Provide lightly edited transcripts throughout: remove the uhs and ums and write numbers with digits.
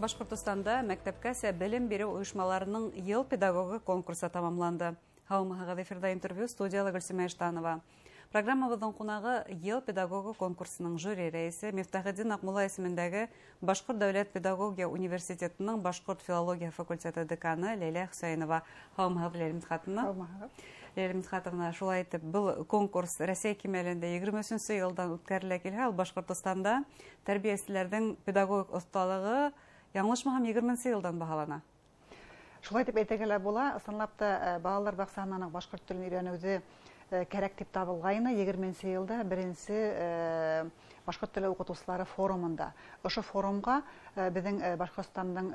Башҡортостанда мәктәпкәсә белем биреү ойошмаларының йыл педагогы конкурсы тамамланды. Һаумыһығыҙ, эфирҙа интервью, студияла Гөлсимә Иштанова. Программабыҙҙың ҡунағы йыл педагогы конкурсының жюри рәйесе, Мифтахетдин Аҡмулла исемендәге Башҡорт дәүләт педагогия университетының башҡорт филология факультеты деканы Ләйлә Хөсәйенова. Һаумыһығыҙ, Ләйлә Мидхәтовна. Һаумыһығыҙ. Ләйлә Мидхәтовна, шулай итеп, был конкурс Рәсәй кимәлендә 23-нсе йылдан үткәрелә килһә, ул Башҡортостанда тәрбиәселәрҙең педагогик оҫталығы, яңылышмаһам, 20-нсе йылдан баһалана. Шулай тип әйтергә лә була, ысынлап та балалар баҡсаһынан башҡорт телен өйрәнеүҙе кәрәк тип табылғайны 20-нсе йылда беренсе башҡорт теле уҡытыусылары форумында. Ошо форумға беҙҙең Башҡортостандың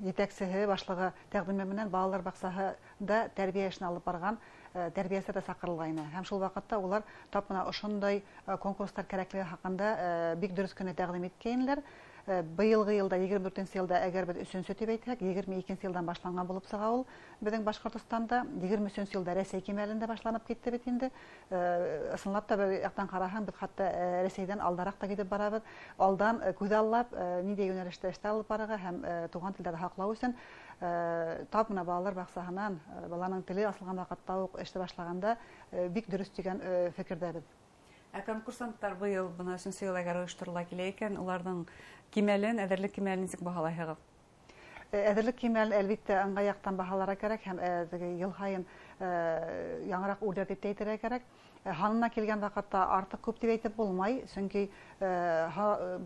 етәксеһе, башлығы тәҡдиме менән балалар баҡсаһында тәрбиә эшен алып барған тәрбиәселәр ҙә саҡырылғайны. Һәм шул ваҡытта улар тап бына ошондай конкурстар кәрәклеге хаҡында бик дөрөҫ кенә тәҡдим иткәйнеләр. Быйылғы йылда, 24-нсе йылда, әгәр беҙ өсөнсө тип әйтһәк, 22-нсе йылдан башланған булып сыға ул беҙҙең Башҡортостанда, 23-нсе йылда Рәсәй кимәлендә башланып китте бит инде. Ысынлап та бер яҡтан ҡараһаң, беҙ хатта Рәсәйҙән алдараҡ та китеп барабыҙ. Алдан күҙаллап, ниндәй йүнәлештә эштәр алып барырға һәм туған телдәрҙе һаҡлау өсөн тап бына балалар баҡсаһынан, баланың теле асылған ваҡытта уҡ эште башлағанда бик дөрөҫ тигән фекерҙәбеҙ. Ә конкурсанттар быйыл бына өсөнсө йыл әгәр ойошторола килә икән, уларҙың кимәлен, әҙерлек кимәлен нисек баһалайһығыҙ? Әҙерлек кимәлен, әлбиттә, ыңғай яҡтан баһаларға кәрәк һәм теге йыл һайын яңыраҡ үрҙәр тип тә әйтергә кәрәк. Һанына килгән ваҡытта артыҡ күп тип әйтеп булмай, сөнки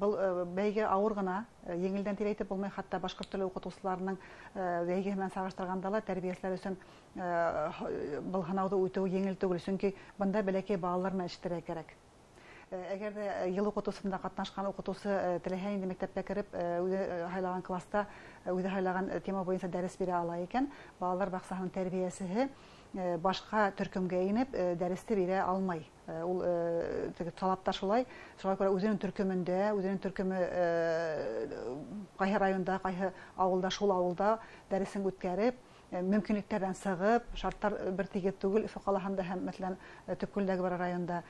был бәйге ауыр ғына, еңелдән тип әйтеп булмай, хатта башҡорт теле уҡытыусыларының бәйгеһе менән сағыштырғанда ла тәрбиәселәр өсөн был һынауҙы үтеү еңел түгел, сөнки бында бәләкәй балалар менән эш итергә кәрәк. Әгәр ҙә йыл уҡытыусыһында ҡатнашҡан уҡытыусы теләһә инде мәктәпкә кереп, үҙе һайлаған класта, үҙе һайлаған тема буйынса дәрес бирә ала икән, балалар баҡсаһының тәрбиәсеһе башҡа төркөмгә инеп дәресте бирә алмай. Ул теге талап та шулай, шуға күрә үҙенең төркөмөндә, үҙенең төркөмө ҡайһы районда, ҡайһы ауылда, шул ауылда дәресен үткәреп, мөмкинлектәрҙән сығып, шарттар бер тигеҙ түгел Өфө ҡалаһында һәм, мәҫәлән, Төпкөлдәге бер районда.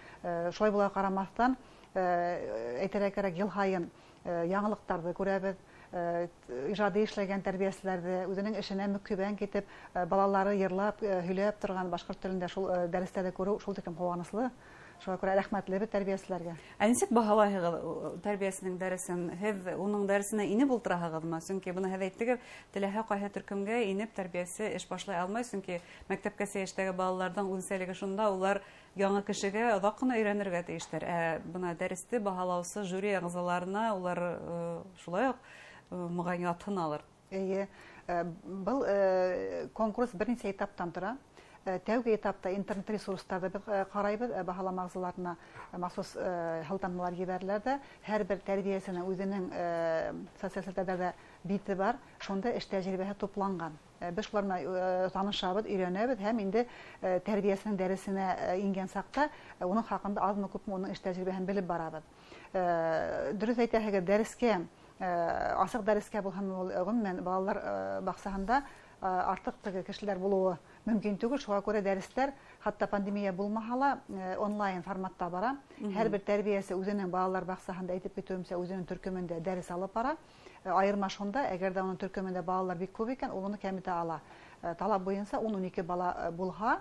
Шулай була ҡарамаҫтан, әйтергә кәрәк, йыл һайын яңылыҡтарҙы күрәбеҙ, ижади эшләгән тәрбиәселәрҙе, үҙенең эшенә мөкиббән китеп, балалары йырлап, һөйләп торған башҡорт телендә шул дәрестәрҙе күреү шул тиклем ҡыуаныслы. Шуға күрә рәхмәтлебеҙ тәрбиәселәргә. Ә нисек баһалайһығыҙ тәрбиәсенең дәресен? Һеҙ уның дәресенә инеп ултыраһығыҙмы? Сөнки бына һеҙ әйттегеҙ, теләһә ҡайһы төркөмгә инеп тәрбиәсе эш башлай алмай, сөнки мәктәпкәсә йәштәге балаларҙың үҙенсәлеге шунда, улар яңы кешегә оҙаҡ ҡына өйрәнергә тейештәр. Ә бына дәресте баһалаусы жюри ағзаларына улар шулай уҡ моғайын ятһыналыр. Эйе, был конкурс бер нисә этаптан тора. Тәүге этапта интернет ресурстарҙы беҙ ҡарайбыҙ, баһалама ағзаларына махсус һылтамалар ебәрелә ҙә, һәр бер тәрбиәсенең үҙенең социаль селтәрҙәрҙә бите бар, шунда эш тәжрибәһе тупланған. Беҙ шулар менән танышабыҙ, өйрәнәбеҙ һәм инде тәрбиәсенең дәресенә ингән саҡта уның хаҡында аҙмы күпме уның эш тәжрибәһен белеп барабыҙ. Дөрөҫ әйтәһегеҙ, дәрескә, асыҡ дәрескә булһын ул, ғөмүмән, балалар баҡсаһында артыҡ теге кешеләр булыуы мөмкин түгел, шуға күрә дәрестәр хатта пандемия булмаһа ла онлайн форматта бара. Һәр бер тәрбиәсе үҙенең балалар баҡсаһында, әйтеп китеүемсә, үҙенең төркөмөндә дәрес алып бара. Айырма шунда, әгәр ҙә уның төркөмөндә балалар бик күп икән, ул уны кәметә ала. Талап буйынса ун-ун ике бала булһа,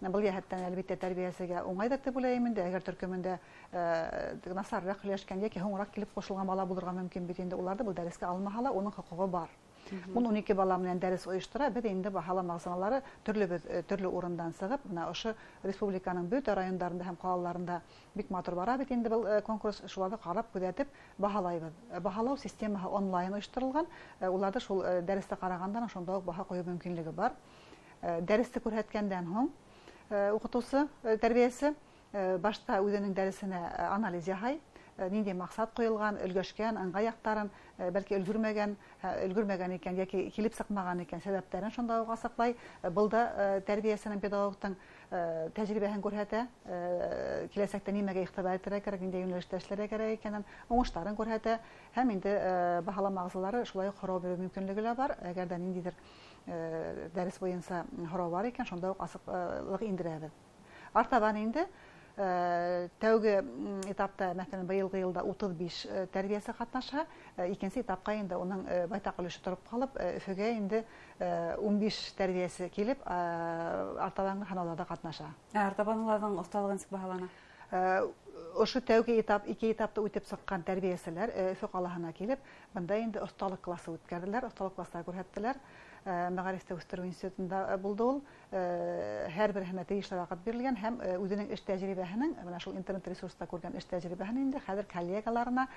был йәһәттән әлбиттә тәрбиәсегә уңайҙыр тип уйлайым инде. Әгәр төркөмөндә насарыраҡ һөйләшкән йәки һуңыраҡ килеп ҡушылған бала булырға мөмкин бит инде, уларҙы был дәрескә алмаһа ла уның хоҡуғы бар. Ун-ун ике бала менән дәрес ойоштора, беҙ инде баһалама ағзалары төрлөбөҙ, төрлө урындан сығып, бына ошо республиканың бөтә райондарында һәм ҡалаларында бик матур бара бит инде был конкурс, шуларҙы ҡарап, күҙәтеп баһалайбыҙ. Баһалау системаһы онлайн ойошторолған, уларҙы шул дәресте ҡарағандан шунда уҡ баһа ҡуйыу мөмкинлеге бар. Дәресте күрһәткәндән һуң, уҡытыусы, тәрбиәсе башта үҙенең дәресенә анализ яһай, ниндәй маҡсат ҡуйылған, өлгәшкән, ыңғай яҡтарын, бәлки өлгөрмәгән икән йәки килеп сыҡмаған икән, сәбәптәрен шунда уҡ асыҡлай. Был да тәрбиәсенең, педагогтың тәжрибәһен күрһәтә, киләсәктә нимәгә иғтибар итергә кәрәк, ниндәй йүнәлештә эшләргә кәрәк икәнен, уңыштарын күрһәтә. Һәм инде баһалама ағзалары шулай уҡ һорау биреү мөмкинлеге лә бар. Әгәр ҙә ниндәйҙер дәрес буйынса һорау бар икән, шунда уҡ асыҡлыҡ индерәбеҙ. Артабан инде Тәүге этапта, мәҫәлән, быйылғы йылда 35 тәрбиәсе ҡатнаша, икенсе этапҡа инде уның байтаҡ өлөшө тороп ҡалып, Өфөгә инде 15 тәрбиәсе килеп, артабанғы һынауларҙа ҡатнаша. Артабанғыларҙың оҫталығы нисек баһалана? Ошо тәүге этап, ике этапты үтеп сыҡҡан тәрбиәселәр Өфө ҡалаһына килеп, бында инде оҫталыҡ классы үткәрҙеләр, оҫталыҡ кластары күрһәттеләр. Мәғарифте үҫтереү институтында булды ул. Һәр береһенә тейешле ваҡыт бирелгән һәм үҙенең эш тәжрибәһенең, бына шул интернет ресурста күргән эш тәжрибәһен инде хәҙер коллегаларына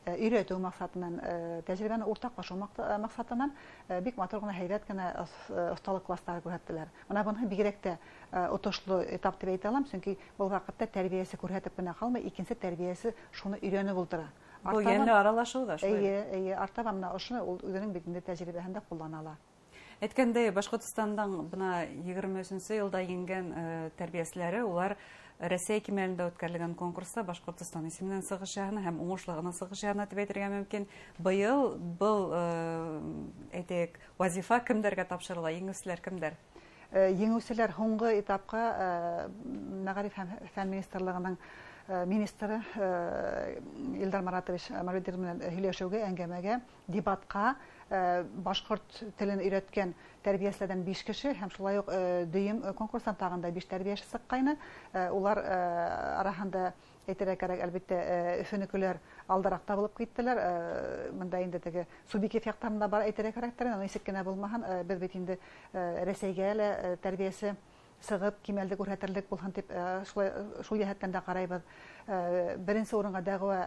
өйрәтеү маҡсатынан, тәжрибәне уртаҡлашыу маҡсатынан бик матур ғына, һәйбәт кенә оҫталыҡ кластары күрһәттеләр. Бына быныһы бигерәк тә отошло этап тип әйтә алам, сөнки был ваҡытта тәрбиәсе күрһәтеп кенә ҡалмай, икенсе тәрбиәсе шуны өйрәнеп ултыра. Был йәнле аралашыу ҙа шулай. Эйе, эйе, артабан бына ошоно ул үҙенең бит инде тәжрибәһендә ҡуллана ала. Әйткәндәй, Башҡортостандың бына 23-нсө йылда еңгән тәрбиәселәре, улар Рәсәй кимәлендә үткәрелгән конкурста Башҡортостан исеменән сығыш яһаны һәм уңышлы ғына сығыш яһаны тип әйтергә мөмкин. Быйыл был, әйтәйек, вазифа кемдәргә тапшырыла? Еңеүселәр кемдәр? Еңеүселәр һуңғы этапҡа Мәғариф һәм фән министрлығының министры Илдар Маратович Мавлидиев менән һөйләшеүгә, әңгәмәгә, дебатҡа башҡорт телен өйрәткән тәрбиәселәрҙән 5 кеше һәм шулай уҡ дөйөм конкурстан тағын да 5 тәрбиәсе сыҡҡайны. Улар араһында әйтергә кәрәк, әлбиттә, өфөнөкөләр алдараҡ та булып киттеләр. Бында инде теге субъектив яҡтарын да бар әйтергә кәрәктер, нисек кенә булмаһын, беҙ бит инде Рәсәйгә лә тәрбиәсе сығып кимәлде күрһәтерлек булһын тип, шулай, шул йәһәттән дә ҡарайбыҙ. Беренсе урынға дәғүә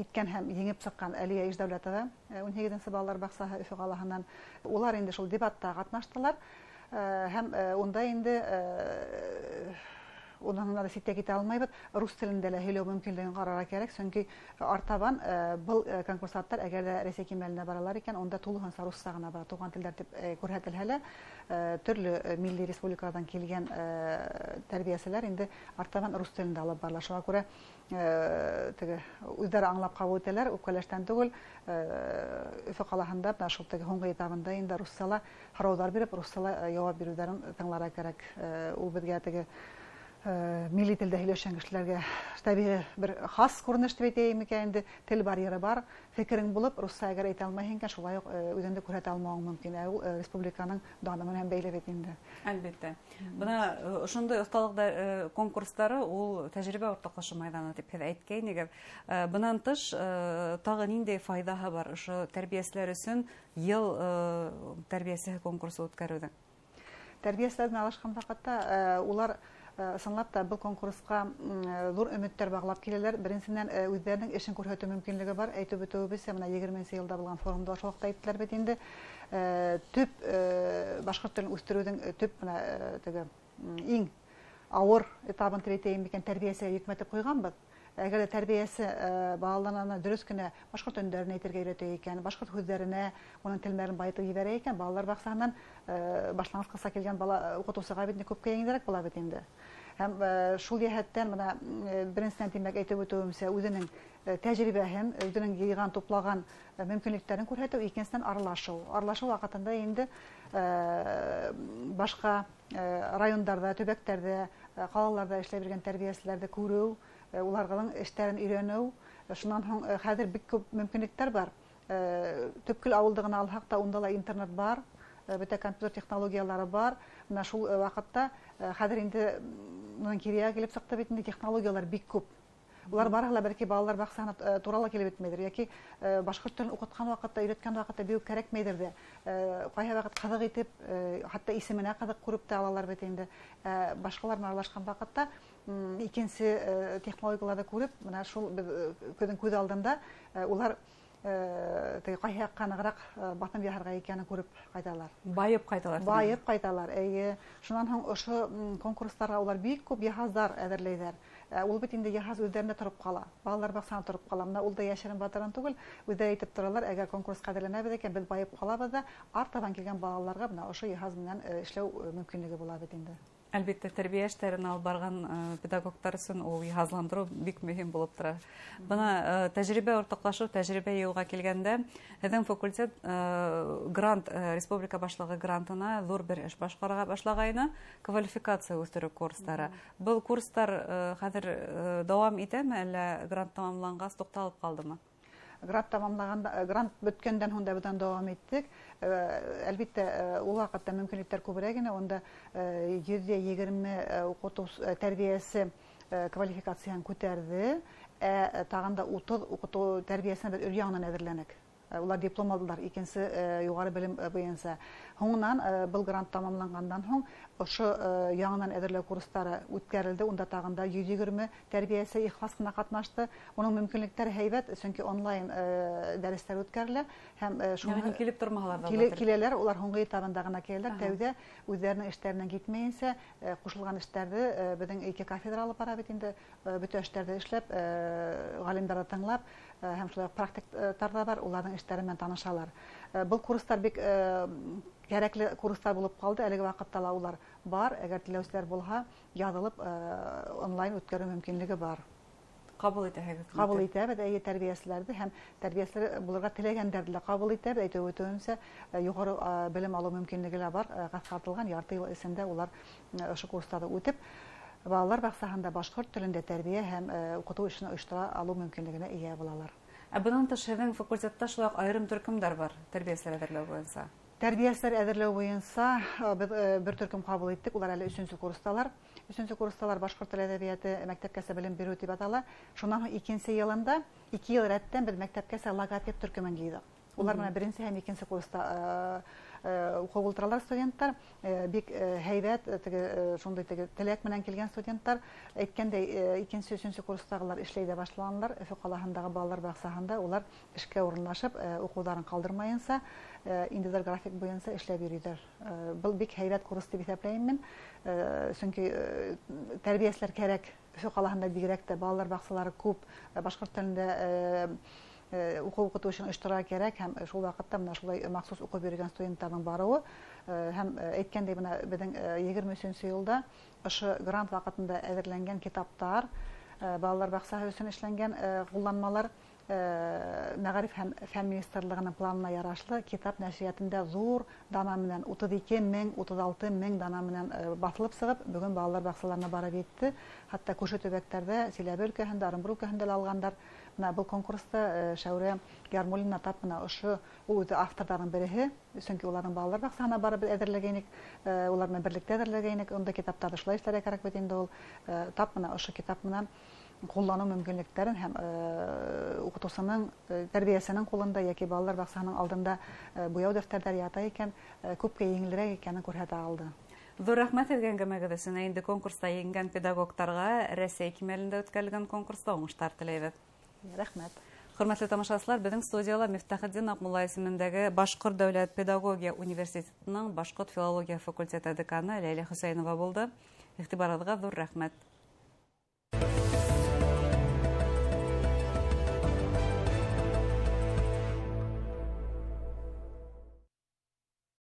иткән һәм еңеп сыҡҡан Әлиә Иждәүләтова, 18-нсе балалар баҡсаһы Өфө ҡалаһынан. Улар инде шул дебатта ҡатнаштылар. Һәм унда инде унан да ситтә китә алмайбыҙ. Рус телендә лә һөйләү мөмкинлеген ҡарарға кәрәк, сөнки артабан был конкурсанттар әгәр ҙә Рәсәй кимәленә баралар икән, унда тулыһынса русса ғына бара, туған телдәр тип күрһәтелһә лә, төрлө милли республикаларҙан килгән тәрбиәселәр инде артабан рус телендә алып барыла. Шуға күрә теге үҙҙәре аңлап ҡабул итәләр, үпкәләштән түгел. Өфө ҡалаһында бына шул теге һуңғы этабында инде руссала һорауҙар биреп, руссала яуап биреүҙәрен тыңларға кәрәк. Ул беҙгә теге милли телдә һөйләшкән кешеләргә тәбиғи бер хас күренеш тип әйтәйем икән инде, тел барьеры бар, фекерең булып, русса әгәр әйтә алмайһың икән, шулай уҡ үҙеңде күрһәтә алмауың мөмкин. Ә ул республиканың даны менән бәйле бит инде. Әлбиттә. Бына ошондай оҫталыҡ конкурстары ул тәжрибә уртаҡлашыу майҙаны тип һеҙ әйткәйнегеҙ. Бынан тыш тағы ниндәй файҙаһы бар ошо тәрбиәселәр өсөн йыл тәрбиәсеһе конкурсы үткәреүҙең? Тәрбиәселәр менән алышҡан ваҡытта улар ысынлап та был конкурсҡа ҙур өмөттәр бағлап киләләр. Беренсенән, үҙҙәренең эшен күрһәтеү мөмкинлеге бар. Әйтеп үтеүебеҙсә, бына 20-нсе йылда булған форумда ошо ваҡытта әйттеләр бит инде. Төп башҡорт телен үҫтереүҙең төп бына теге иң ауыр этабын тип әйтәйем микән, тәрбиәсегә йөкмәтеп ҡуйғанбыҙ. Әгәр дә тәрбиәсе балаларына дөрөҫ кенә башҡорт өндәрен әйтергә өйрәтә икән, башҡорт һүҙҙәренә уның телмәрен байытып ебәрә икән, балалар баҡсаһынан башланғыс класҡа килгән бала уҡытыусыға бит инде күпкә еңелерәк була бит инде. Һәм шул йәһәттән бына беренсенән, тимәк, әйтеп үтеүемсә, үҙенең тәжрибәһен, үҙенең йыйған, туплаған мөмкинлектәрен күрһәтеү, икенсенән аралашыу. Аралашыу ваҡытында инде башҡа райондарҙа, төбәктәрҙә, ҡалаларҙа эшләй биргән тәрбиәселәрҙе күреү, уларҙың эштәрен өйрәнеү. Шунан һуң хәҙер бик күп мөмкинлектәр бар. Төпкөл ауылды ғына алһаҡ та, унда ла интернет бар, бөтә компьютер технологиялары бар. Бына шул ваҡытта хәҙер инде уның киреге килеп сыҡты бит инде, технологиялар бик күп. Улар барыһы ла бәлки балалар баҡсаһына тура ла килеп етмәйҙер, йәки башҡорт телен уҡытҡан ваҡытта, өйрәткән ваҡытта бик кәрәкмәйҙер ҙә. Ҡайһы ваҡыт ҡыҙыҡ итеп, хатта исеменә ҡыҙыҡ күреп тә алалар бит инде. Башҡалар менән аралашҡан ваҡытта икенсе технологияларҙы күреп, бына шул беҙ көҙөң күҙ алдында улар теге ҡайһы яҡҡа нығыраҡ баҫым яһарға икәнен күреп ҡайталар. Байып ҡайталар. Байып ҡайталар, эйе. Шунан һуң ошо конкурстарға улар бик күп йыһаздар әҙерләйҙәр. Ул бит инде йыһаз үҙҙәрендә тороп ҡала, балалар баҡсаһында тороп ҡала. Бына ул да йәшерен батырын түгел, үҙҙәре әйтеп торалар, әгәр конкурсҡа әҙерләнәбеҙ икән, беҙ байып ҡалабыҙ ҙа, артабан килгән балаларға бына ошо йыһаз менән эшләү мөмкинлеге була бит инде. Әлбиттә, тәрбиә эштәрен алып барған педагогтар өсөн ул йыһазландырыу бик мөһим булып тора. Бына тәжрибә уртаҡлашыу, тәжрибә йыйыуға килгәндә, һеҙҙең факультет грант, республика башлығы грантына ҙур бер эш башҡарға башлағайны, квалификация үҫтереү курстары. Был курстар хәҙер дауам итәме, әллә грант тамамланғас туҡталып ҡалдымы? Грант тамамлағанда, грант бөткәндән һуң да беҙ дауам иттек. Әлбиттә, ул ваҡытта мөмкинлектәр күберәк ине. Унда 120 уҡытыу тәрбиәсе квалификацияһын күтәрҙе. Тағын да 30 уҡытыу тәрбиәсенә беҙ өр-яңынан әҙерләнек. Улар диплом алдылар икенсе юғары белем буйынса. Һуңынан был грант тамамланғандан һуң ошо яңынан әҙерләү курстары үткәрелде. Унда тағын да 120 тәрбиәсе ихлас ҡына ҡатнашты. Уның мөмкинлектәре һәйбәт, сөнки онлайн дәрестәр үткәрелә һәм шуны Яғни килеп тормаһалар да улар киләләр, улар һуңғы этабында ғына киләләр. Тәүҙә үҙҙәренең эштәренән китмәйенсә, ҡушылған эштәрҙе беҙҙең ике кафедра алып бара бит инде, бөтә эштәрҙе эшләп, ғалимдарҙы тыңлап, һәм шулай уҡ практиктар ҙа бар, уларҙың эштәре менән танышалар. Был курстар бик кәрәкле курстар булып ҡалды. Әлеге ваҡытта ла улар бар. Әгәр теләүселәр булһа, яҙылып, онлайн үткәреү мөмкинлеге бар. Ҡабул итәһегеҙ? Ҡабул итәбеҙ, эйе, тәрбиәселәрҙе һәм тәрбиәселәр булырға теләгәндәрҙе лә ҡабул итәбеҙ. Әйтеп үтеүемсә, юғары белем алыу мөмкинлеге лә бар. Ҡыҫҡартылған ярты йыл эсендә улар ошо курстарҙы үтеп, балалар баҡсаһында башҡорт телендә тәрбиә һәм уҡытыу эшен ойоштора алыу мөмкинлегенә эйә булалар. Ә бынан тыш һеҙҙең факультетта шулай уҡ айырым төркөмдәр бар тәрбиәселәр әҙерләү буйынса? Тәрбиәселәр әҙерләү буйынса беҙ бер төркөм ҡабул иттек. Улар әле өсөнсө курсталар. Өсөнсө курсталар башҡорт теле әҙәбиәте мәктәпкәсә белем биреү тип атала. Шунан һуң икенсе йылында 2 йыл рәттән беҙ мәктәпкәсә логопед төркөмөн йыйҙыҡ. Улар менән беренсе һәм икенсе курста уҡып ултыралар студенттар. Бик һәйбәт, теге шундай теге теләк менән килгән студенттар. Әйткәндәй, икенсе, өсөнсө курстағылар эшләй ҙә башланылар. Өфө ҡалаһындағы балалар баҡсаһында улар эшкә урынлашып, уҡыуҙарын ҡалдырмайынса, индивидуаль график буйынса эшләп йөрөйҙәр. Был бик һәйбәт курс тип иҫәпләйем мин. Сөнки тәрбиәселәр кәрәк. Өфө ҡалаһында бигерәк тә балалар баҡсалары күп, башҡорт телендә уҡыу уҡытыу өсөн ойоштороға кәрәк һәм шул ваҡытта бына шулай махсус уҡып йөрөгән студенттарҙың барыуы һәм әйткәндәй, бына беҙҙең егерме өсөнсө йылда ошо грант ваҡытында әҙерләнгән китаптар, балалар баҡсаһы өсөн эшләнгән ҡулланмалар Мәғариф һәм Фән министрлығының планына ярашлы китап нәшриәтендә ҙур дана менән утыҙ ике мең, утыҙ алты мең дана менән баҫылып сығып, бөгөн балалар баҡсаларына барып етте. Хатта күрше төбәктәрҙә, Силәбе өлкәһендә, Ырымбур өлкәһендә лә алғандар. Бына был конкурста Шәүрә Ярмуллина тап бына ошо ул үҙе авторҙарҙың береһе, сөнки уларҙың балалар баҡсаһына барып беҙ әҙерләгәйнек, улар менән берлектә әҙерләгәйнек. Унда китаптарҙы шулай эшләргә кәрәк бит инде ул тап бына ошо китап менән ҡулланыу мөмкинлектәрен һәм уҡытыусының тәрбиәсенең ҡулында йәки балалар баҡсаһының алдында буяу дәфтәрҙәре ята икән, күпкә еңелерәк икәнен күрһәтә алды. Ҙур рәхмәт һеҙгә әңгәмәгеҙ өсөн. Ә инде конкурста еңгән педагогтарға Рәсәй кимәлендә үткәрелгән конкурста уңыштар теләйбеҙ. Рәхмәт. Хөрмәтле тамашасылар, беҙҙең студияла Мифтахетдин Аҡмулла исемендәге Башҡорт дәүләт педагогия университетының Башҡорт филология факультеты деканы Ләйлә Хөсәйенова булды. Иғтибарығыҙға ҙур рәхмәт.